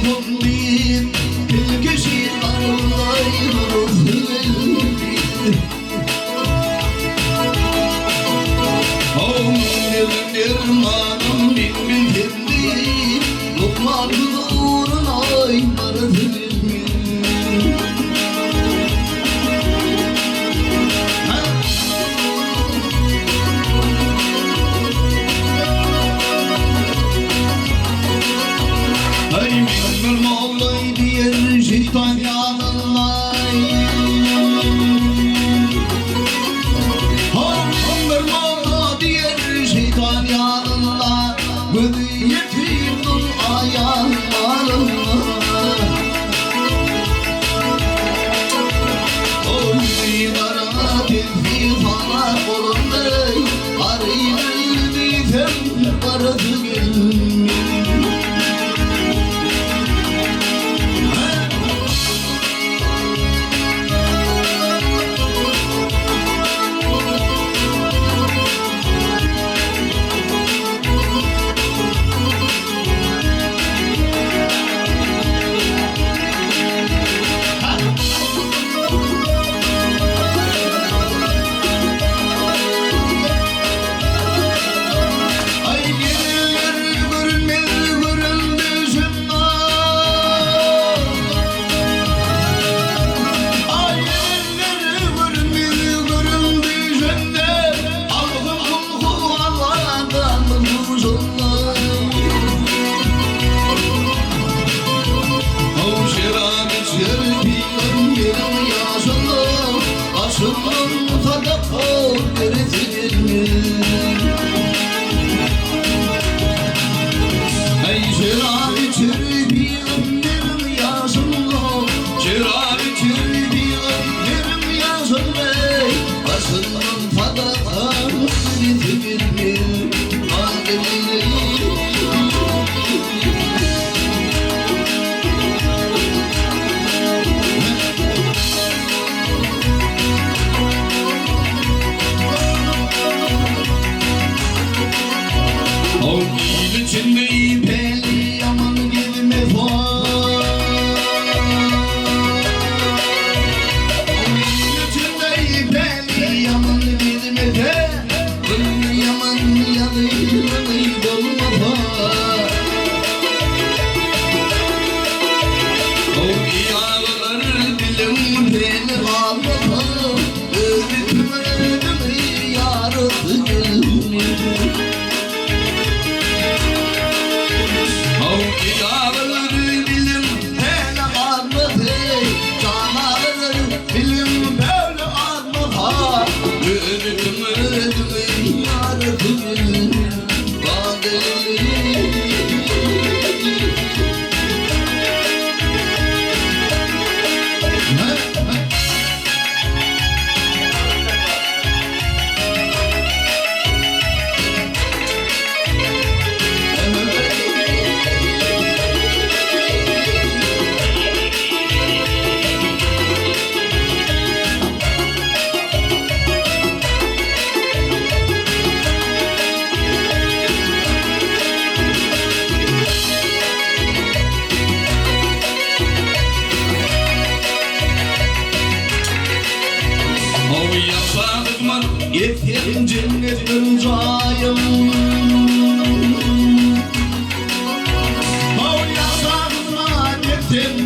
bolsun diýip, Tilkişi garynlaý barasy geldi. Haw, meniň dermanym men bilsem diýip, Lukman huzuryna barasy geldi. Aý men bir mollaý diýer şeýtan ýanyndaý. Haw men bir molla diýer şeýtan ýanynda, Gözi ýetim dul aýal malynda. Ol ýüzi gara tebsi salar golundaý, Garyp diýsem garasy gelmez. Aý gelinler görünmez göründi şunda. Aý gelinler görünmez göründi şunda. Algym kulhu Allahdan duşunda. Haw şerap içer pygamberiň ýaşynda, Başyndan sadaka beresi gelmez. Aý şerap içer pygamberiň ýaşynda, Şerap içer pygamberiň ýaşynda, Başyndan sadaka beresi gelmez. Il içinde peli yaman gezme Il içinde peli yaman gezme Yaman yalı dolma. Ýetseň jennetdir jaýym. Haw ýaşagyma ýetseň.